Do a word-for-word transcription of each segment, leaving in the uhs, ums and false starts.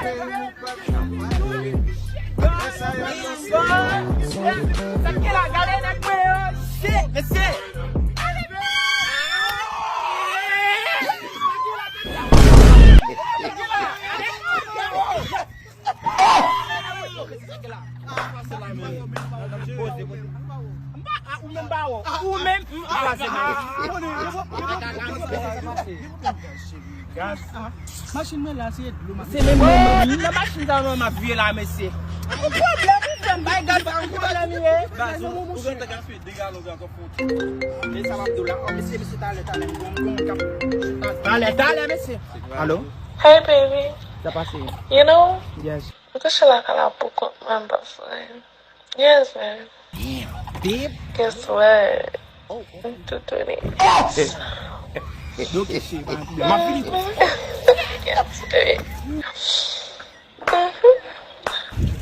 Sa k gen la, gade nèg mwen yo. Shit, mesye. Ou menm ba wo. Ou menm. Machin mwen la, se dlo, machin. Se menm nan, nan machin sa nan m ap vire la, mesye. Ou pwoblèm, ou fè m bay gaz, ou pwoblèm, ye. Baz, ou, ou gentan gaspiye de galon, baz, ou fè. E sa m ap di w la, oh, mesye, mesye, talè, talè, m gon, gon, kap. Talè, talè, mesye. Alo? Hey, baby. Sa pase? You know, yes. Mwen kouche lakay la pou kont mwen, boyfriend. Yes, man. Damn, babe. Guess what? M toutouni. Yo, ke se pa yon pwoblèm. M ap vini. Guess what?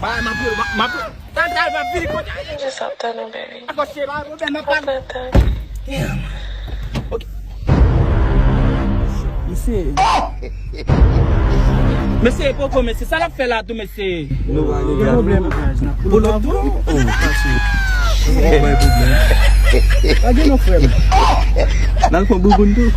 Ba, m ap vini, m ap, m ap, tal, tal, m ap vini kote. Just ap tann ou, baby. Akò, se pa yon pwoblèm, m ap pale. Ap tann. Damn. Ok. Mesye. Mesye, poko, mesye. Sa l ap fè la tou, mesye? Nou pa gen pwoblèm. Pou lòt tou? Pa gen non, frè m. N al fè bouboun tou.